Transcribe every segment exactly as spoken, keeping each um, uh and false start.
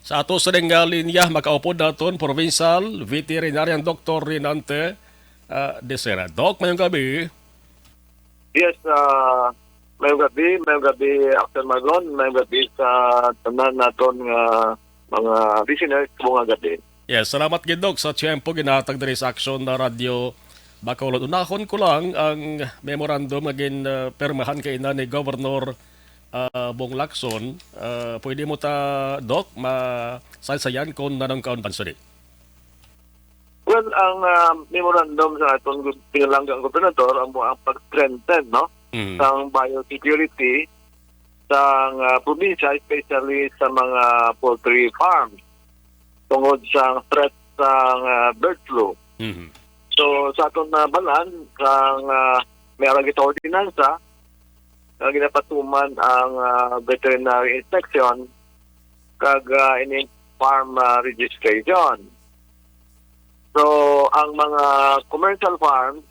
Sa ato sa nga linya, makaupod naton Provincial Veterinarian Doctor Renante, ah, Desera. Doc, mayong gabi. Yes, ah, mayong gabi, mayong gabi, After Marlon, mayong gabi sa tanan naton nga mga listeners, mga gabi. Yes, salamat gid, Doc, sa tiyempo ginatag diri sa Aksyon na Radyo Bacolod. Unahon ko lang ang memorandum nga gin, ah, pirmahan kay ina ni Governor, ah, Bong Lacson. Ah, pwede mo ta, Doc, masaysayan kung nanong kaon bansuri? Well, ang, ah, memorandum sa aton gu-, pinalanggang gobernador amo ang pag-strengthen, no, Mm. sang biosecurity sang, ah, probinsya, especially sa mga poultry farms, tungod sa threat sang, ah, bird flu. Mhm. So, sa aton na balan, sang, ah, may ara kita ordinansa, nga ginapatuman ang, ah, veterinary inspection kag, ah, ini farm, ah, registration. So, ang mga commercial farms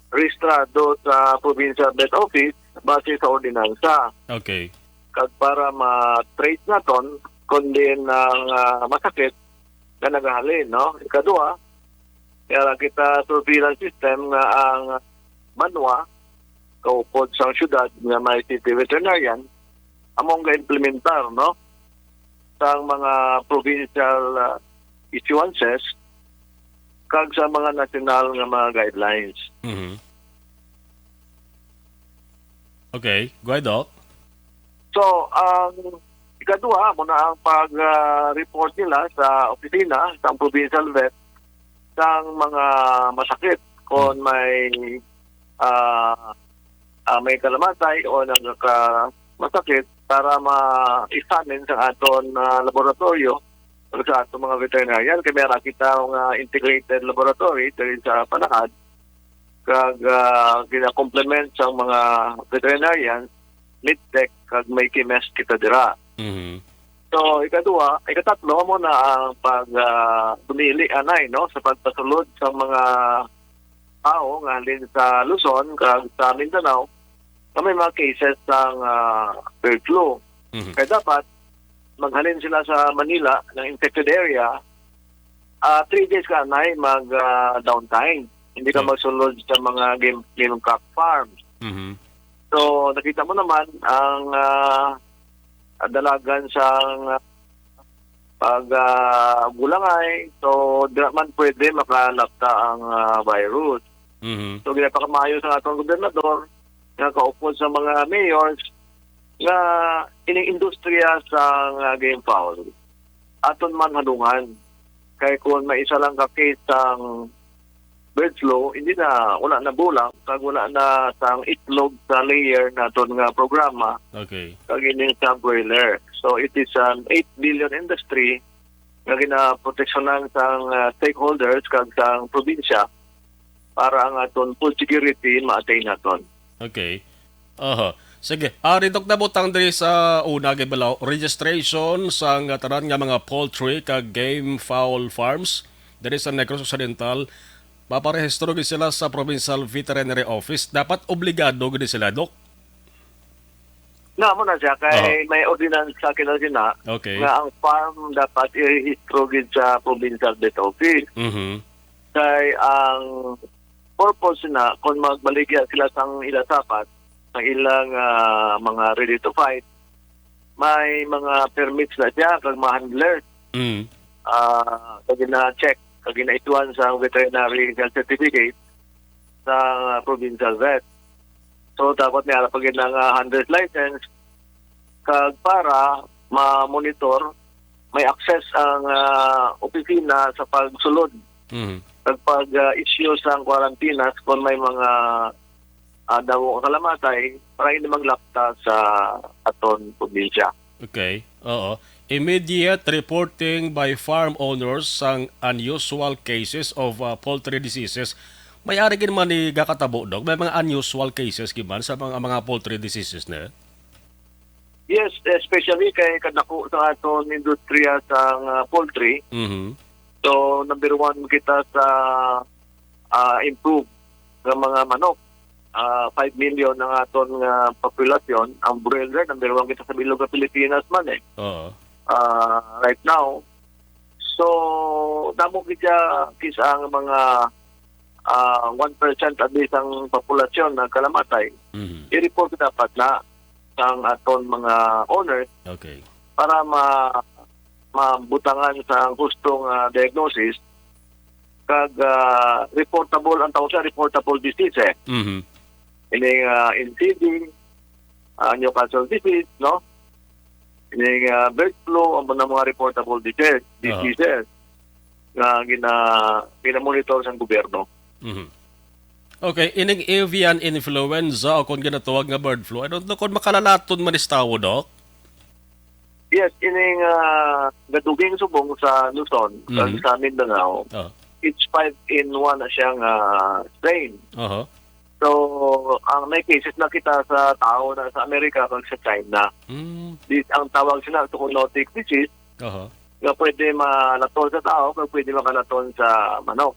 rehistrado sa provincial vet office base sa ordinansa. Okay. Kag para ma-trace naton kung diin ang, ah, masakit nga nagahalin, no? Ikaduha, kaya kita surveillance system nga ang banwa kaupod sang syudad nga may city veterinarian among ga-implementar, no, sang mga provincial, ah, issuances kag sa mga national nga mga guidelines. Mhm. Okay, go ahead, Doc. So, ang ikaduha, amo na ang pag, ah, report nila sa opisina sang provincial vet sang mga masakit, kung Hmm. may, ah, ah, may kalamatay o nagka-, masakit, para ma-examine sa aton, ah, laboratorio o sa aton mga veterinarian. Kay may ara kita nga integrated laboratory diri sa Panahad, kag, ah, gina-complement sa mga veterinarian, medtech, kag may chemist kita dira. Mhm. So, ikaduha, ikatatlo, amo na ang pag, ah, dumili anay, no, sa pagpasulod sa mga tawo nga halin sa Luzon kag sa Mindanao nga may mga cases sang, ah, bird flu. Mhm. Kaya dapat maghalin sila sa Manila, ng infected area, ah, three days ka anay mag, ah, downtime. Hindi ka Okay. magsulod sa mga game, game cock farms. Mhm. So, nakita mo naman ang, ah, dalagan sang pag, ah, bulangay. So, di man pwede makalapta ang, ah, virus. Mhm. So, ginapakamayo sa atong gobernador nga kaupod sa mga mayors nga ining industriya sa, ah, game fowl, aton man halungan. Kay kung may isa lang ka case sang bird flu, hindi na, wala na bulang, kag wala na sang itlog sa layer naton nga programa, Okay. kag ini sa broiler. So, it is an eight billion industry nga ginaproteksyonan sang, ah, stakeholders kag sang probinsya para ang aton food security ma-attain naton. Okay. Aha. Sige. Ari, Doc, nabutang diri sa una, gibalaw, registration sang tanan nga mga poultry kag game fowl farms diri sa Negros Occidental. Maparehistro gid sila sa Provincial Veterinary Office. Dapat obligado gid sila, Doc? Na, mo na siya, kay Aha. may ordinansa kita sina Okay. nga ang farm dapat irehistro gid sa Provincial Vet Office. Mhm. Kay ang purpose na, kung magbaligya sila sang ila sapat, sang ilang, ah, mga ready to fight, may mga permits na siya, kag mga handlers. Mm. Ah, kag na-check, kag na-issuehan sa veterinary health certificate sa provincial vet. So, dapat may ara pa gid nga handler's license, kag para ma-monitor, may access ang, ah, opisina sa pagsulod, Mhm. kag pag, ah, issue sang kwarantinas kung may mga, ah, damo nga kalamatay, para hindi maglapta sa aton probinsya. Okay, oo. Immediate reporting by farm owners sang unusual cases of, ah, poultry diseases. May ari gid man ni gakatabo, Doc? May mga unusual cases gid man sa mga, mga poultry diseases na? Yes, especially kay kadako sa aton industriya sa, ah, poultry. Mhm. So, number one kita sa, ah, improve nga mga manok. Ah, five million ang aton nga populasyon. Ang broiler, number one kita sa bilog nga Pilipinas man, eh. Oo. ah, right now. So, damo gid siya, kis ang mga, ah, one percent at least ang populasyon na kalamatay. Mhm. I-report dapat na sang aton mga owners Okay. para ma-, mabutangan sa hustong, ah, diagnosis kag, ah, reportable, ang tawag sa reportable disease, eh. Mhm. Ining, ah, N C D, ah, Newcastle disease, no? Ining, ah, bird flu, ang mga, mga reportable disease, Aha. diseases nga gina-, gina-monitor sang gobyerno. Mhm. Okay, ining avian influenza o kung ginatawag nga bird flu, I don't know kung makalalaton man is tawo, Doc? Yes, ining, ah, gaduging subong sa Luzon, kag Mhm. sa Mindanao, Ah. H five N one na siya nga strain. Aha. So, ang may cases na kita sa tao na sa Amerika kag sa China. Mm. This, ang tawag sila zoonotic disease Aha. nga pwede malaton sa tao kag pwede makalaton sa manok.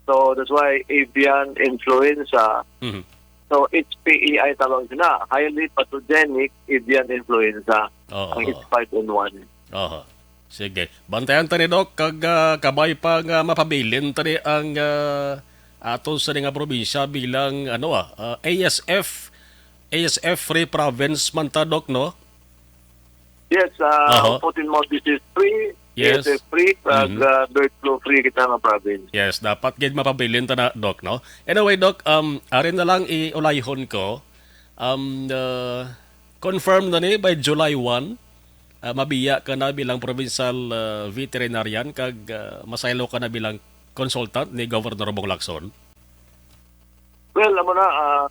So, that's why avian influenza. Mhm. So, H P A I tawag sila, highly pathogenic avian influenza, Oo. ang H five N one. Aha. Sige. Bantayan ta ni, Doc, kag, ah, kabay pa nga mapabilin ta ni ang, ah, ato sa nga probinsya bilang, ano, ah, ah, A S F, A S F free province man ta, Doc, no? Yes, ah, Aha. Foot and mouth disease free, Yes. A S F free, kag, Mhm. ah, bird flu free kita nga province. Yes, dapat gid mapabilin ta na, Doc, no? Anyway, Doc, um, ari na lang iulayhon ko. Um, uh, confirm na ni by July one, uh, mabiya ka na bilang provincial, uh, veterinarian kag, uh, masaylo ka na bilang consultant ni Governor Bong Lacson? Well, amo na, ah,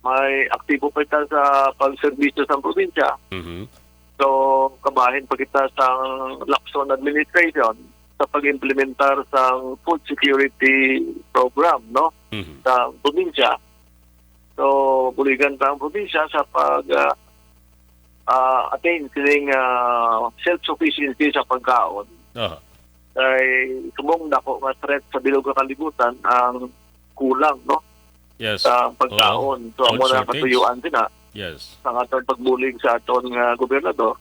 may aktibo pa kita sa pagserbisyo sa probinsya. Mhm. So, kabahin pa kita sa Lacson administration sa pag-implementar sa food security program, no? Mhm. Sa probinsya. So, buligan ta ang probinsya sa pag, ah, ah, attain sining, ah, self-sufficiency sa pagkaon. Aha. Kay subong dako nga threat sa bilog nga kalibutan ang kulang, no? Yes. Sa pagkaon. Oo. So, amo Food na shortage. Katuyuan sina Yes. sa aton pagbulig sa aton nga gobernador,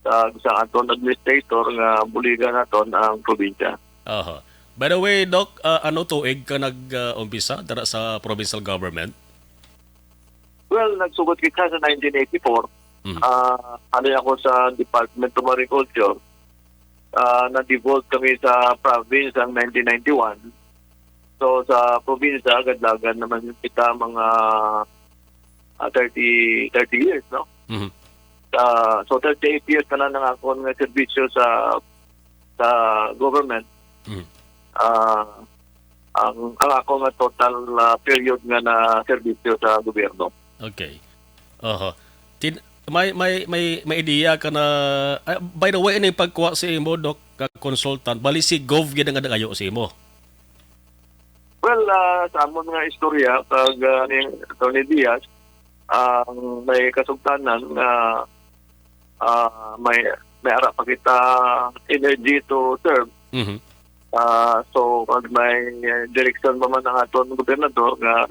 sa, sa aton administrator nga buligan naton ang probinsya. Aha. By the way, Doc, ah, ano tuig ka nag, ah, umpisa dira sa provincial government? Well, nagsugod kita sa nineteen eighty-four. Mhm. Ah, ano ako sa Department of Agriculture. Ah, na-devolve kami sa province ang nineteen ninety-one. So, sa probinsya, agad-agad naman kita mga, ah, thirty, thirty years, no? Mhm. Ah, so, thirty-eight years na lang ang akon nga serbisyo sa, sa government. Mhm. Ah, ang, ang ako nga total, ah, period nga na serbisyo sa gobyerno. Okay. Oho. Tin-, may, may, may, may idea ka na, ah, by the way, ini pagkuha sa imo, Doc, ka consultant, bali si Gov gid ang nagayo sa imo? Well, ah, sa amon nga istorya, kag, ah, ni Attorney Diaz, ang may kasugtanan nga, ah, may, may ara pa kita energy to serve. Mhm. Ah, so, pag may, eh, direksyon pa man ang aton gobernador nga,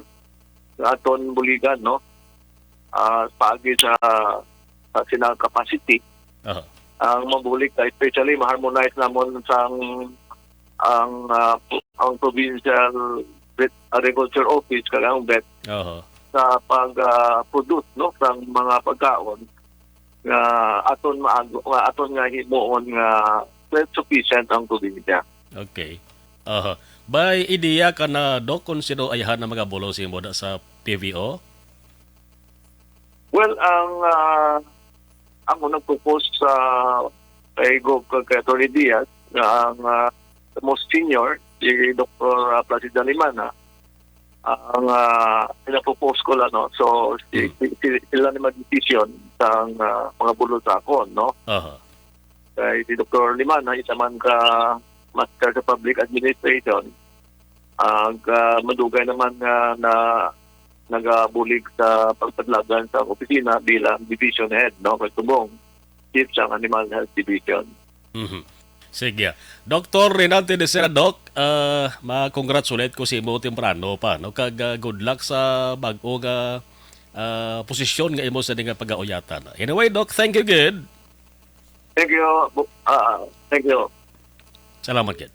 nga aton buligan, no? Ah, paagi sa, sa sina capacity. Aha. Ang mabulig ta, especially ma-harmonize namon sang, ang, ah, ang provincial vet, agriculture office, kag ang vet Aha. sa pag, ah, produce, no, sang mga pagkaon nga aton maago, nga aton nga himuon nga self-sufficient ang probinsya. Okay. Aha. May idea ka na, Doc, kung sino ayhan ang mga bulos imo da sa P V O? Well, ang, ah, ako nag-propose sa kay Gov kag kay Attorney Diaz nga ang, ah, most senior, si Doktor, ah, Placido Limana, ang, ah, pinapropose ko lang, no? So, si, Hmm. si, si, sila ni mag-decision sa, ah, mga bulos sa akon, no? Aha. Kay si Doktor Limana, isa man ka master sa public administration, ag, ah, madugay naman nga na nagabulig sa pagpadlagan sa opisina bilang division head, no? Kay subong, chief sa Animal Health Division. Mhm. Sige. Doktor Renante de Sera, Doc, ah, ma-congratulate ko sa imo temprano pa, no? Kag, ah, good luck sa bag-o nga, ah, posisyon nga imo sa nga pagauyatan. Anyway, Doc, thank you gid. Thank you. Bu- ah, thank you. Salamat gid.